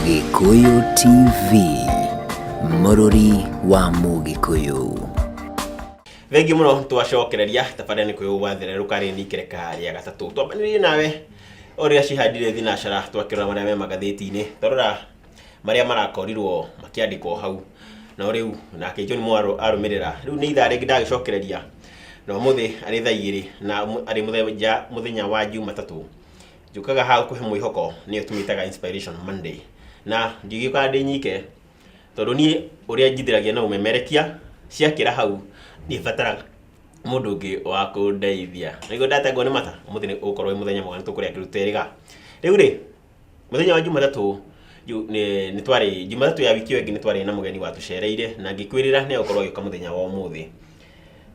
Gĩkũyũ TV, mũrũri wa Mũgĩkũyũ. Thengiũ mũno twacokereria tabarĩra nĩ kwĩyũ gwathererũka rĩ nĩ ikereka rĩa gatatũ. Twambanĩrĩrie nawe ũrĩa cihandire thinacara twakĩrora marĩa me magathĩti-inĩ. Twarora marĩa marakorirwo makĩandĩkwo hau. No rĩu nake John Mwaro arũmĩrĩra. Rĩu nĩ ithaa rĩngĩ ndagĩcokereria na ũmũthĩ arĩ thaa 2 na arĩ mũthenya wa Jumatatũ. Njũkaga haha gũkũhe mwĩhoko nĩyo tũmĩtaga Inspiration Monday. Na ndigĩũkaga ndĩ nyike tondũ niĩ ũrĩa njithĩragia na ũmemerekia ciakĩra hau nĩ bataraga mũndũ ũngĩ wa kũndeithia. Nĩguo ndatengwo nĩ mata, ũmũthĩ nĩ ũgũkorwo wĩ mũthenya mwega nĩ tũkũrĩa kĩruta ĩrĩga. Rĩu rĩ, mũthenya wa Jumatatũ nĩ twarĩ Jumatatũ ya wiki ĩyo ĩngĩ nĩ twarĩ na mũgeni watũcereire na ngĩkwĩrĩra nĩ egũkorwo agĩũka mũthenya wa ũmũthĩ.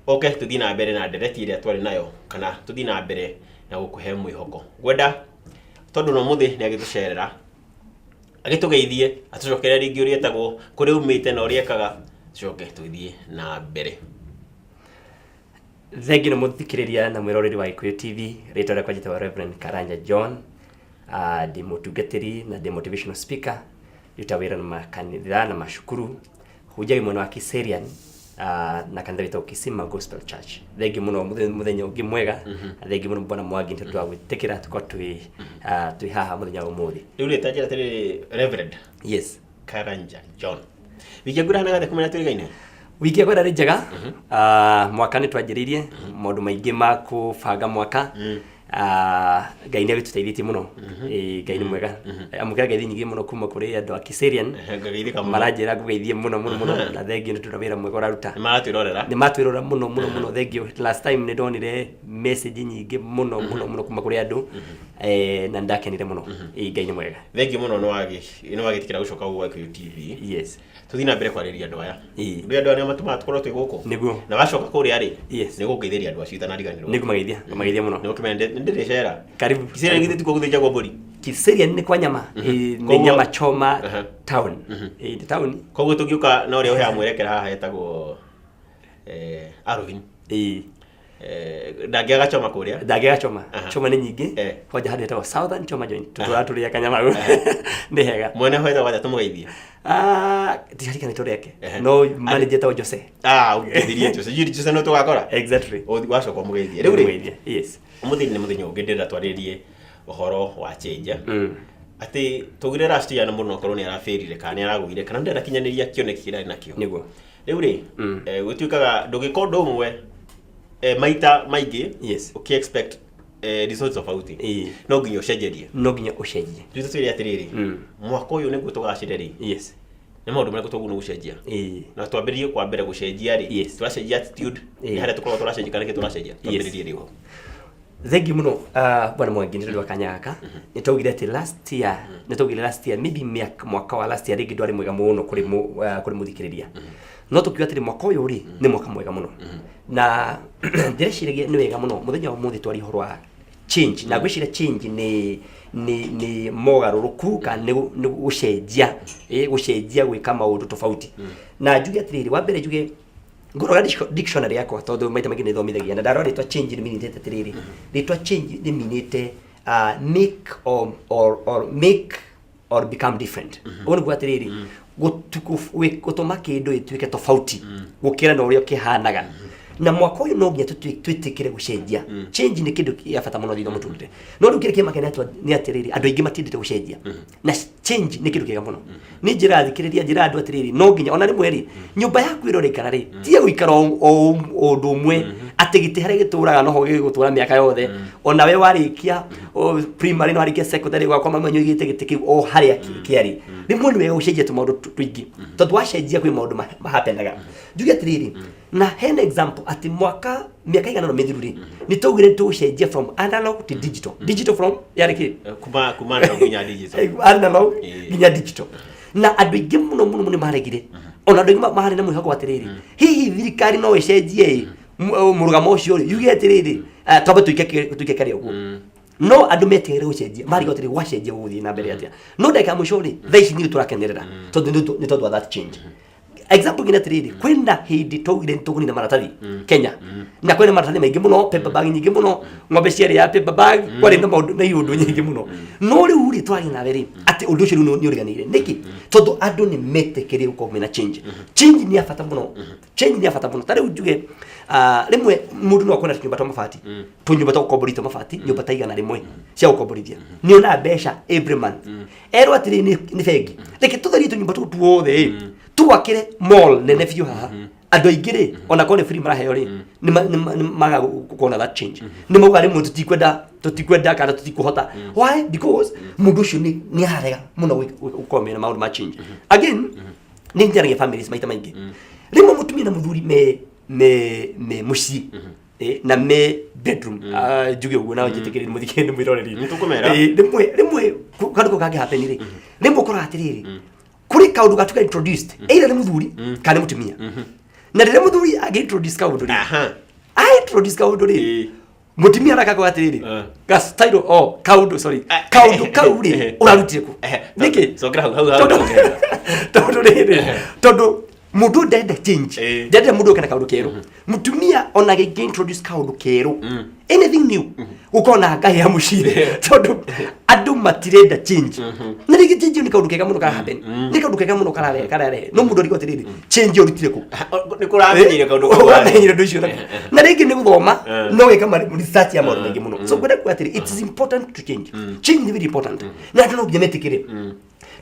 Oke tũthiĩ na mbere na ndereti ĩrĩa twarĩ nayo kana tũthiĩ na mbere na gũkũhe mwĩhoko. Ngwenda tondũ na ũmũthĩ nĩ agĩtũcerera agĩtũgeithie atũcokerere rĩngĩ ũrĩa etagwo, kũrĩa aumĩte na ũrĩa ekaga, tũcoke tũthiĩ na mbere. Thengiũ nĩ mũthikĩrĩria na mwĩroreri wa Gĩkũyũ TV, rĩtwa rĩakwa njĩtagwo Reverend Karanja John. Ndĩ mũtungatĩri na ndĩ motivational speaker, ndutaga wĩra na makanitha na macukuru, hunjagia mwena wa Kiserian na kanitha wĩtagwo Kisima Gospel Church. Thengiũ mũno mũthenya ũngĩ mwega, na thengiũ mũno Bwana Mwangi nĩ tondũ wa gwĩtĩkĩra tũkorwo twĩ haha mũthenya wa ũmũthĩ. Rĩu rĩ, ta njĩra atĩrĩrĩ Reverend Karanja John. Wiki yaku ĩrahanaga atĩa kumenya twĩgaine? Wiki yakwa ĩrarĩ njega. Mwaka nĩ twanjĩrĩirie maũndũ maingĩ ma kũbanga mwaka. Ngai nĩ agĩtũteithĩtie mũno. Ĩĩ, Ngai nĩ mwega. Amũkĩra ngeithi nyingĩ mũno kuma kũrĩ andũ a Kiserian. Ngageithĩka mũno. Maranjĩra ngũgeithie mũno mũno mũno na thengiũ nĩ tondũ wa wĩra mwega ũraruta. Nĩ maratwĩrorera. Nĩ matwĩrora mũno mũno mũno, thengiũ. Last time nĩ ndonire message nyingĩ mũno mũno mũno kuma kũrĩ andũ na nĩ ndakenire mũno. Ĩĩ, Ngai nĩ mwega. Thengiũ mũno nĩ wagĩtĩkĩra gũcoka gũkũ Gĩkũyũ TV. Tũthiĩ na mbere kwarĩria andũ aya. Rĩu andũ aya nĩo matũmaga tũkorwo twĩ gũkũ. Nĩguo. Na wacoka kũrĩa rĩ, Yes. nĩ gũngeithĩria andũ acio itanariganĩrwo. Nĩ ngũmageithia, ngũmageithia mũno. Nĩ ũkĩmenya nĩ ndĩrĩcera. Karibu. Kiserian githĩ tikuo gũthĩnjagwo mbũri? Kiserian nĩ kwa nyama. Ĩĩ, nĩ nyama choma town. Ĩĩ, nĩ town. Koguo tũngĩũka na ũrĩa ũheaga mwerekera haha etagwo Alvin. Ndangĩaga choma kũrĩa. Ndangĩaga choma. Choma nĩ nyingĩ. Kwanja handũ hetagwo Southern Choma Joint. Tũtũraga tũrĩa kanyama. Nĩ hega. Mwene ho etagwo atĩa tũmũgeithie? Ndirarikana rĩtwa rĩake. No manager etagwo Jose. Ũngeithirie Jose. Yuri Jose no tũgakora? Exactly. Wacoka ũmũgeithie. Rĩu rĩ, Ũmũgeithie. Yes. Ũmũthĩ nĩ mũthenya ũngĩ ndĩrenda twarĩrie ũhoro wa change. Atĩ tũgire last year na mũndũ no akorwo nĩ arabĩrire kana nĩ aragũire kana ndarakinyanĩria kĩoneki kĩrĩa arĩ nakĩo. Nĩguo. Rĩu rĩ, gũtuĩkaga ndũngĩka ũndũ ũmwe maita maingĩ ũkĩ expect results tofauti. No nginya ũcenjerie. No nginya ũcenjie. Rĩu tũtwĩre atĩrĩrĩ, mwaka ũyũ nĩguo tũgacĩre rĩ, nĩ maũndũ marĩkũ twagĩrĩirwo nĩ gũcenjia? Na twambĩrĩrie kwa mbere gũcenjia rĩ, tũracenjia attitude, nĩ harĩa tũkoragwo tũracenjia kana nĩkĩ tũracenjia? Twambĩrĩrie rĩu hau. Thengiũ mũno Bwana Mwangi nĩ tondũ wa kanya gaka. Nĩ twaugire atĩ last year, nĩ twaugire last year maybe mĩaka mwaka wa last year rĩngĩ ndwarĩ mwega mũno kũrĩ mũthikĩrĩria. No tũkiuga atĩrĩ mwaka ũyũ rĩ nĩ mwaka mwega mũno. Na ndĩreciragia nĩ wega mũno mũthenya wa ũmũthĩ twarie ũhoro wa change, na ngwĩciria change nĩ mogarũrũku kana nĩ gũcenjia, gũcenjia gwĩka maũndũ tofauti. Na njuge atĩrĩrĩ, wa mbere njuge ngũrora dictionary yakwa tondũ maita maingĩ nĩ thomithagia na ndarora rĩtwa change nĩ meanĩte atĩrĩrĩ, rĩtwa change nĩ meanĩte make or make or become different. Ũguo nĩguo atĩrĩrĩ, gũtũma kĩndũ gĩtuĩke tofauti gũkĩra na ũrĩa kĩhanaga. Na mwaka ũyũ no nginya twĩtĩkĩre gũcenjia. Change nĩ kĩndũ gĩa bata mũno thĩinĩ wa mũtũrĩre. No rĩu kĩrĩa kĩmakenia nĩ atĩrĩrĩ, andũ aingĩ matiendete gũcenjia. Na change nĩ kĩndũ kĩega mũno. Nĩ njĩra thikĩrĩria, njĩra andũ atĩrĩrĩ, no nginya ona rĩmwe rĩ, nyũmba yaku ĩrĩa ũraikara rĩ, tiga gũikara o ũndũ ũmwe, atĩ gĩtĩ harĩa gĩtũraga noho gĩgũtũra mĩaka yothe. Ona we warĩkia primary na warĩkia secondary gwakwa mama nĩũigĩte gĩtĩ kĩu o harĩa kĩarĩ. Rĩmwe nĩ wega gũcenjia tũmaũndũ tũingĩ, tondũ wacenjia kwĩ maũndũ mahapenaga. Njuge atĩrĩrĩ, na hena example atĩ mwaka mĩaka igana na mĩthiru rĩ, nĩ twaugire tũgũcenjia from analog to digital. Digital from yarĩ kĩ? Kuma analog nginya digital. Analog nginya digital. Na andũ aingĩ mũno mũno mũno nĩ maregire. Ona andũ aingĩ marĩ na mwĩhoko atĩrĩrĩ, hihi thirikari no ĩcenjie ĩ, mũrũgamo ũcio rĩ, yuge atĩrĩrĩ, twambe tũike karĩa ũguo. No andũ metigĩre gũcenjia, marigwo atĩrĩ gwacenjia gũgũthiĩ na mbere atĩa. No ndagĩka ya mũico rĩ, thaa ici nĩ tũrakenerera tondũ nĩ tondũ wa that change. Example ĩngĩ nĩ atĩrĩrĩ, kwĩna hĩndĩ twaugire nĩ tũkũnina maratathi Kenya, na kwĩna maratathi maingĩ mũno, paper bag nyingĩ mũno, ng'ombe ciarĩaga paper bag, kwarĩ na maũndũ na iũndũ nyingĩ mũno. No rĩu rĩ, twarathiĩ nawe rĩ, atĩ Atĩ ũndũ ũcio rĩu nĩ ũriganĩire. Nĩkĩ? Tondũ andũ nĩ metĩkĩrie gũkorwo mena change. Change nĩ ya bata mũno, change nĩ ya bata mũno. Ta rĩu njuge, rĩmwe mũndũ no akorwo na tũnyũmba twa mabati, tũnyũmba twa gũkomborithia twa mabati, nyũmba ta 100 cia gũkomborithia, nĩ onaga mbeca every month. Erwo atĩrĩ nĩ bengi, reke tũtherie tũnyũmba tũtũ tuothe ĩ, twakĩre mall nene biũ haha. Andũ aingĩ rĩ, ona korwo nĩ free maraheo rĩ, nĩ magaga kuona that change. Nĩ mauga rĩmwe tũtikwenda kana tũtikũhota. Why? Because mũndũ ũcio nĩ ararega mũno gũkorwo mena maũndũ ma change. Again, nĩ njaragia families maita maingĩ. Rĩmwe mũtumia na mũthuri me mũciĩ na me bedroom. Njuge ũguo na njĩtĩkĩrie mũthikĩrĩria nĩ mwĩroreri. Nĩ tũkũmera. Rĩmwe kaũndũ kau kangĩ happen rĩ, rĩmwe ũkoraga atĩrĩrĩ, kũrĩ kaũndũ gatuĩka introduced, either nĩ mũthuri kana nĩ mũtumia. Na rĩrĩa mũthuri angĩ introduce kaũndũ rĩ, a introduce kaũndũ rĩ, mũtumia arakaga atĩrĩrĩ, ga style o kaũndũ, sorry, kaũndũ kau rĩ, ũrarutire kũ? Nĩkĩ? Cokera hau hau hau. Tondũ rĩrĩ, tondũ mũndũ ndenda change, ndenda mũndũ oke na kaũndũ kerũ. Mũtumia ona agĩngĩ introduce kaũndũ kerũ, anything new, gũkorwo na ngahĩ ya mũciĩ, tondũ andũ matirenda change. Na rĩngĩ change nĩ kaũndũ kega mũno kara happen, nĩ kaũndũ kega mũno kararehe kararehe, no mũndũ arigwo atĩrĩrĩ, change ũrutire kũ? Nĩ kũramenyire kaũndũ kau. Ũramenyire ũndũ ũcio na rĩngĩ nĩ gũthoma no gwĩka research ya maũndũ maingĩ mũno. So ngwenda kuga atĩrĩ, it is important to change. Change is very important, na andũ no nginya metĩkĩre.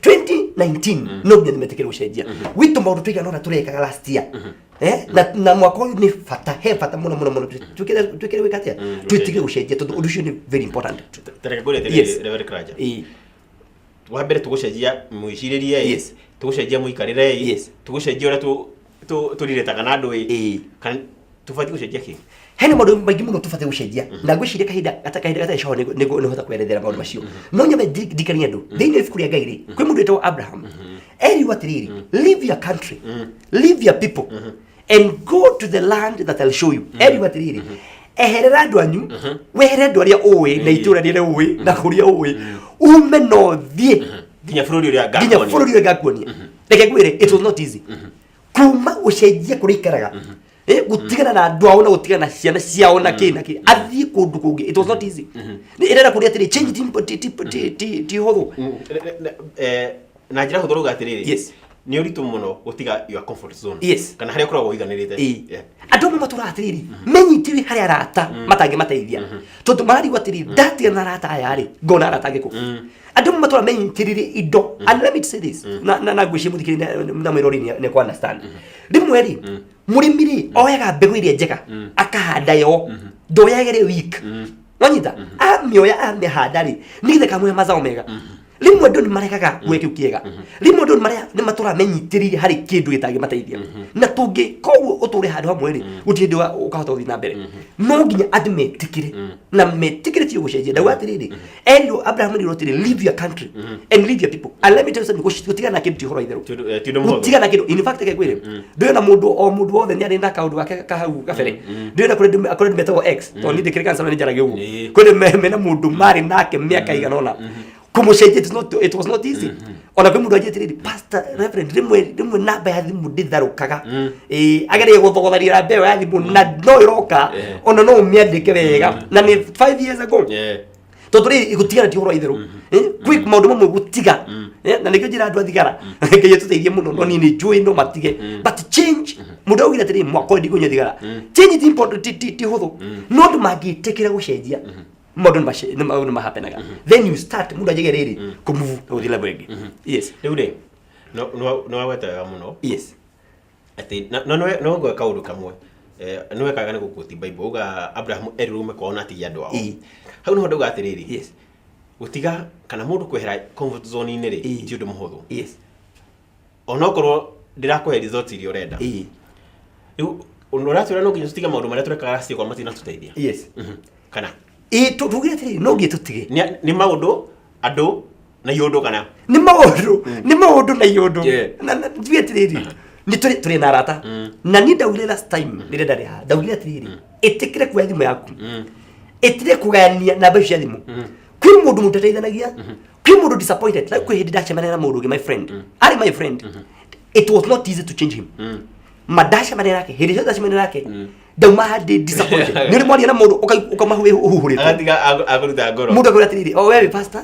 2019 no nginya metĩkĩre gũcenjia gwitũ maũndũ tũigana ũna tũrekaga last year. Na mwaka ũyũ nĩ bata, he bata mũno mũno mũno twĩkĩre gwĩka atĩa, twĩtigĩre gũcenjia, tondũ ũndũ ũcio nĩ very important. Tareke ngũrie atĩrĩrĩ, Reverend Karanja. Wa mbere tũgũcenjia mwĩcirĩrie ĩ, tũgũcenjia mũikarĩre ĩ, tũgũcenjia ũrĩa tũrirĩtaga na andũ ĩ, kana tũbatiĩ gũcenjia kĩ? Hena maũndũ maingĩ mũno tũbatiĩ gũcenjia, na ngwĩciria kahinda gatarĩ coho nĩhota kwerethera maũndũ macio. No nyambe ndirikanie andũ, thĩinĩ wa ibuku rĩa Ngai rĩ, kwĩ mũndũ wĩtagwo Abraham. Erirwo atĩrĩrĩ, "Leave your country, leave your people and go to the land that I'll show you." Erirwo atĩrĩrĩ, eherera andũ anyu, wehere andũ arĩa ũĩ na itũũra rĩrĩa ũĩ na kũrĩa ũĩ, ume no thiĩ nginya bũrũri ũrĩa nginya ngakuonia. Bũrũri ũrĩa ngakuonia. Reke ngwĩre, it was not easy kuma gũcenjia kũrĩa ikaraga, gũtigana na andũ ao na gũtigana na ciana ciao na kĩ na kĩ, athiĩ kũndũ kũngĩ. It was not easy. Nĩ ĩrenda kũrĩa atĩrĩ, change ti hũthũ. Na njĩra hũthũ rauga atĩrĩrĩ, nĩ ũritũ mũno gũtiga your comfort zone, kana harĩa ũkoragwo ũiganĩrĩte. Andũ amwe matũraga atĩrĩrĩ, menyitĩrĩ harĩ arata matangĩmateithia, tondũ mararigwo atĩrĩrĩ, ndatigana na arata aya rĩ, ngona arata angĩ kũ? Andũ amwe matũraga menyitĩrĩire indo. And let me say this, na ngwĩciria mũthikĩrĩria na mwĩrori nĩ kũ understand. Rĩmwe rĩ, mũrĩmi rĩ, oyaga mbegũ ĩrĩa njega akahanda yo, ndoyaga ĩrĩa weak. Wanyita, amĩoya amĩhanda rĩ, nĩgetha ĩkamũhe mazao mega. Rĩmwe andũ nĩ maregaga gwĩ kĩu kĩega. Rĩmwe andũ nĩ matũraga menyitĩrĩire harĩ kĩndũ gĩtangĩmateithia. Na tũngĩ koguo ũtũre handũ hamwe rĩ, gũtirĩ hĩndĩ ũkahota gũthiĩ na mbere. No nginya andũ metĩkĩre na metĩkĩre biũ gũcenjia. Ndauga atĩrĩrĩ, erirwo Abraham, erirwo atĩrĩ, "Leave your country and leave your people." And let me tell you something, gũtigana na kĩndũ ti ũhoro wa itherũ. Ti ũndũ mũhũthũ. Gũtigana kĩndũ, in fact, reke ngwĩre, ndũrĩ mũndũ o mũndũ wothe nĩ arĩ na kaũndũ gake kahau gabere. Ndũrĩ na kũrĩ andũ metagwo ex, tondũ niĩ ndĩkĩrĩ kanitha nĩ njaragia ũguo. Kũrĩ mena mũndũ marĩ nake mĩaka igana ũna, kũmũcenjia it was not easy. Ona kwĩ mũndũ anjĩte atĩrĩrĩ, "Pastor, Reverend, rĩmwe namba ya thimũ ndĩtharũkaga." Ageria gũthogothanĩria namba ĩyo ya thimũ na no ĩroka, ona no ũmĩandĩke wega, na nĩ 5 years ago. Tondũ rĩrĩ, gũtigana ti ũhoro wa itherũ. Kwĩ maũndũ mamwe gũtiga. Na nĩkĩo njĩra andũ a thigara, Ngai atũteithie mũno, no niĩ nĩ njũĩ no matige. But change, mũndũ augire atĩrĩ, mwaka ũyũ ndikũnyua thigara. Change ti important, ti hũthũ, no andũ mangĩtĩkĩra gũcenjia, maũndũ nĩ mahapenaga. Then you start, mũndũ anjage rĩrĩ kũmove na gũthiĩ level ĩngĩ. Yes. Rĩu rĩ, no wagweta wega mũno atĩ no no ngwe kaũndũ kamwe. Nĩ wekaga nĩ gũquote Bible, uga Abraham erirwo ume kwao na atige andũ ao. Hau nĩho ndauga atĩrĩrĩ, gũtiga kana mũndũ kwehera comfort zone-inĩ rĩ, ti ũndũ mũhũthũ, onokorwo ndĩrakũhe results iria ũrenda. Rĩu ũratwĩra no nginya tũtige maũndũ marĩa tũrekaga last year kwa matinatũteithia? Yes. Kana Ĩ, tugire atĩrĩrĩ, no nginya tũtige. Nĩ maũndũ, andũ na iũndũ, kana? Nĩ maũndũ na iũndũ. Na njuge atĩrĩrĩ, nĩ tũrĩ na arata, na niĩ ndaugire last time rĩrĩa ndarĩ haha, ndaugire atĩrĩrĩ, ĩtĩkĩre kuoya thimũ yaku, ĩtĩkĩre kũgayania namba icio cia thimũ. Kwĩ mũndũ mũtateithanagia, kwĩ mũndũ disappointed. Like kwĩ hĩndĩ ndacemania na mũndũ ũngĩ, my friend, arĩ my friend, it was not easy to change him. Ma ndacemania nake, hĩndĩ ciothe ndacemania nake. Ndauma ndĩ disappointed. Nĩ ũrĩ mwaria na mũndũ ũkauma ũhuhũrĩtwo. Agatiga akũruta ngoro. Mũndũ akwĩra atĩrĩrĩ, o we wĩ pastor.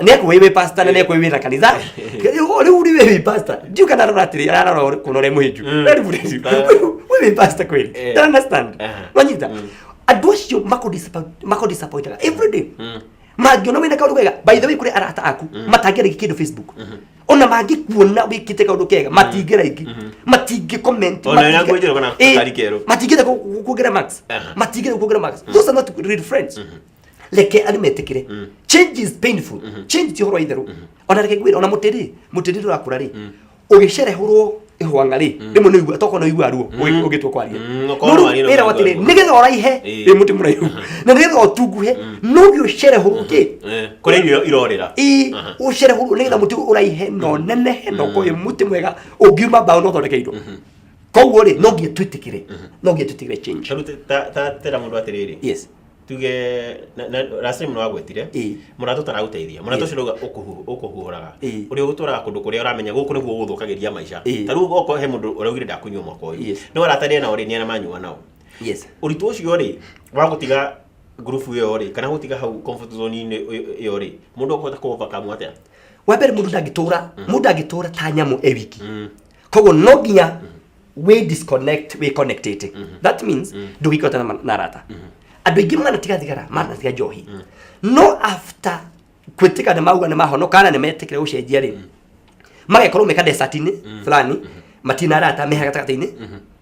Nĩ ekũĩ wĩ pastor na nĩ ekũĩ wĩ na kanitha. Rĩu rĩ we wĩ pastor. Ndiũ kana arora atĩrĩ, ararora kuona ũrĩa mũhĩnju. Rĩu rĩu we wĩ pastor kweli. Don't understand. Wanyita. Andũ acio mako disappointaga every day. Mangĩona wĩna kaũndũ kega, by the way, kũrĩ arata aku matangĩarĩkia kĩndũ Facebook. Ona mangĩkuona wĩkĩte kaũndũ kega, matingĩraiki, matingĩ comment. Ona wĩna nguo njerũ kana gakari kerũ. Matingĩenda kuongerera marks. Matingĩenda kuongerera marks. Those are not real friends. Reke andũ metĩkĩre change is painful. Change ti ũhoro wa itherũ. Ona reke ngwĩre, ona mũtĩ rĩ, mũtĩ rĩ ũrakũra rĩ, ũgĩcerehũrwo ihwang'a rĩ, rĩmwe nĩ ũigua tokorwo nĩ ũigua ruo ũgĩtua kwaria. Okorwo No rĩu waria no wĩra ũigua atĩrĩ, ruo. nĩgetha ũraihe wĩ mũtĩ mũraihu na nĩgetha ũtunguhe, no nginya ũcerehũrwo kĩ. Kũrĩa irio irorĩra. Ĩĩ, ũcerehũrwo nĩgetha mũtĩ ũraihe na ũnenehe na ũkorwo wĩ mũtĩ mwega ũngiuma mbaũ na ũthondeke indo. Koguo rĩ, no nginya twĩtĩkĩre, no nginya twĩtĩkĩre change. Ta rĩu tera mũndũ atĩrĩrĩ, tuge last time nĩwagwetire mũrata ũtaragũteithia, mũrata ũcio ũrauga ũkũhuhũraga, ũrĩa ũgũtwaraga kũndũ kũrĩa ũramenya gũkũ nĩguo ũgũthũkagĩria maica. Ta rĩu okorwo he mũndũ ũraugire ndakũnyua mwaka ũyũ, no arata arĩa nao rĩ, nĩ arĩa manyua nao. Ũritũ ũcio rĩ wa gũtiga ngurubu ĩyo rĩ, kana gũtiga hau comfort zone-inĩ ĩyo rĩ, mũndũ akũhota kũ overcome atĩa? Wa mbere, mũndũ ndangĩtũra ta nyamũ e wiki. Koguo no nginya wĩ disconnect wĩ connected. That means ndũgĩikota na arata. Andũ aingĩ manatiga thigara, manatiga njohi, no after kwĩtĩka nĩ mauga nĩ mahonoka na nĩ metĩkĩra gũcenjia rĩ, magekorwo me kadesert-inĩ fulani, matirĩ na arata, meha gatagatĩ-inĩ,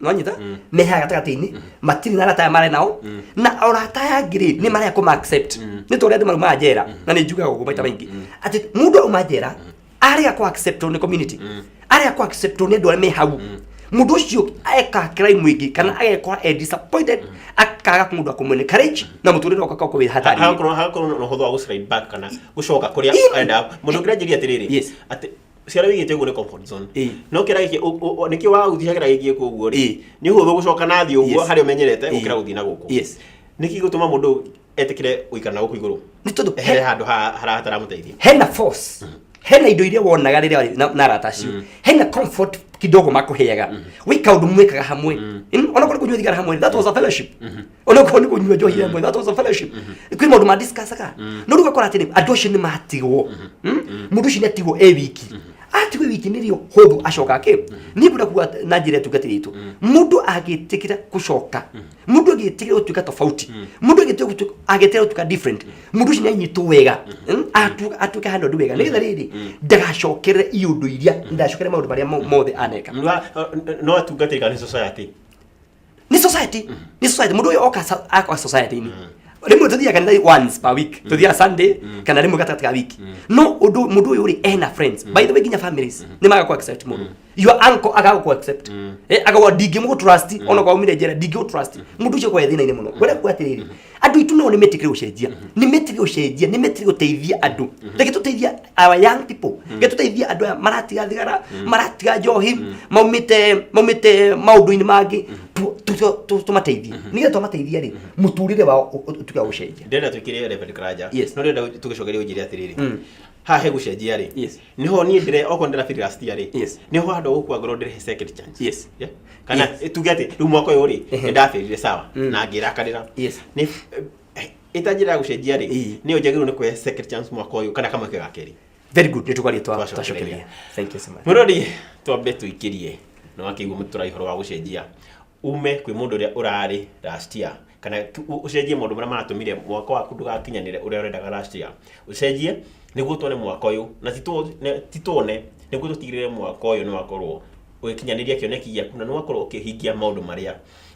nonyita meha gatagatĩ-inĩ, matirĩ na arata aya marĩ nao, na arata aya angĩ rĩ, nĩ marega kũma accept. Nĩ ta ũrĩa andũ maumaga njera, na nĩ njugaga ũguo maita maingĩ atĩ mũndũ auma njera arega kũ accept nĩ community, arega kũ accept nĩ andũ arĩa me hau, mũndũ ũcio eka crime ĩngĩ kana agekora e disappointed, akaga mũndũ akũmũ encourage na mũtũrĩre wake ũgakorwo wĩ hatari. Hagakorwo na ũhũthũ wa gũ-slide back kana gũcoka kũrĩa arenda. Mũndũ ũngĩ aranjĩria atĩrĩrĩ, atĩ ciara wĩigĩte ũguo nĩ comfort zone. No kĩra gĩkĩ nĩkĩo wagucia kĩra gĩkĩ ũguo rĩ, nĩ ũhũthũ gũcoka na thiĩ ũguo harĩa ũmenyerete gũkĩra gũthiĩ na gũkũ. Nĩkĩ gĩgũtũma mũndũ etĩkĩre gũikara na gũkũ igũrũ Nĩ tondũ ehere handũ hataramũteithia? Hena force, hena indo iria wonaga rĩrĩa warĩ na arata acio, hena comfort kidogo makũheaga wĩ kaũndũ mwĩkaga hamwe. Onakorwo nĩ kũnyua thigara hamwe, that was a fellowship. Onakorwo nĩ kũnyua njohi hamwe, that was a fellowship. Kwĩ maũndũ ma discussaga, no rĩu ũgakora atĩrĩ, andũ acio nĩ matigwo. Mũndũ ũcio nĩ atigwo e wiki. Atigwo e wiki, nĩrĩo hũthũ acoka kĩ. Niĩ ngwenda kuga na njĩra ya tungatĩri itũ, mũndũ agĩtĩkĩra gũcoka, mũndũ agĩtĩkĩra gũtuĩka tofauti, mũndũ agĩtĩkĩra gũtuĩka different, mũndũ ũcio nĩ anyitwo wega. Atuĩke handũ wega nĩgetha rĩrĩ ndagacokerere iũndũ iria, ndagacokerere maũndũ marĩa mothe aneka. No atungatĩri kana nĩ society? Nĩ society, nĩ society. Mũndũ ũyũ oka akoa society-inĩ, rĩmwe tũthiaga kanitha once per week, tũthiaga Sunday kana rĩmwe gatagatĩ ka wiki, no ũndũ mũndũ ũyũ rĩ ena friends. By the way, nginya families nĩ maga ku accept mũndũ. Your uncle akaga ku accept, akauga ndingĩmũ trust ona kwa umire njera, ndingĩmũ trust. Mũndũ ũcio kwa thĩna-inĩ mũno. Ngwenda kuga atĩrĩrĩ, andũ aitũ nao nĩ metĩkĩre gũcenjia, nĩ metĩkĩre gũcenjia, nĩ metĩkĩre gũteithia andũ. Reke tũteithie our young people, reke tũteithie andũ aya maratiga thigara, maratiga njohi, maumĩte maũndũ-inĩ mangĩ. Tũmateithie, nĩgetha twamateithia rĩ, mũtũrĩre wao ũtuĩke wa gũcenjia. Ndĩrenda twĩkĩre Reverend Karanja. Yes. No ndĩrenda tũgĩcokerie ũnjĩre atĩrĩrĩ, haha he gũcenjia rĩ, nĩho niĩ ndĩre okorwo ndĩra feel last year rĩ, nĩho handũ gũkua ngoro ndĩrehe second chance? Yeah? Kana tuge atĩ rĩu mwaka ũyũ rĩ, nĩ ndabĩrire sawa na ngĩrakarĩra, nĩ ĩta njĩra ya gũcenjia rĩ, nĩyo njagĩrĩirwo nĩ kũhe second chance mwaka ũyũ kana kamweke ga kerĩ? Very good, nĩ tũkwaria Twacokereria. twacokereria. Thank you so much. Mũrori, twambe tũikĩrie na wakĩigua mũtũra ũhoro wa gũcenjia ume kwĩ mũndũ ũrĩa ũrarĩ last year, kana ũcenjie maũndũ marĩa maratũmire mwaka waku ndũgakinyanĩre ũrĩa ũrendaga last year, ũcenjie nĩguo tuone mwaka ũyũ na ti tuone, nĩguo tũtigĩrĩre mwaka ũyũ nĩ wakorwo ũgĩkinyanĩria kĩoneki gĩaku na nĩ wakorwo ũkĩhingia maũndũ marĩa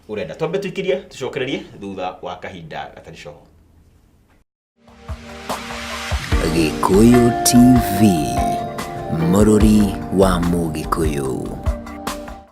ũrenda. Twambe tũikĩrie, tũcokererie thutha wa kahinda gatarĩ coho. Gĩkũyũ TV, mũrũri wa Mũgĩkũyũ.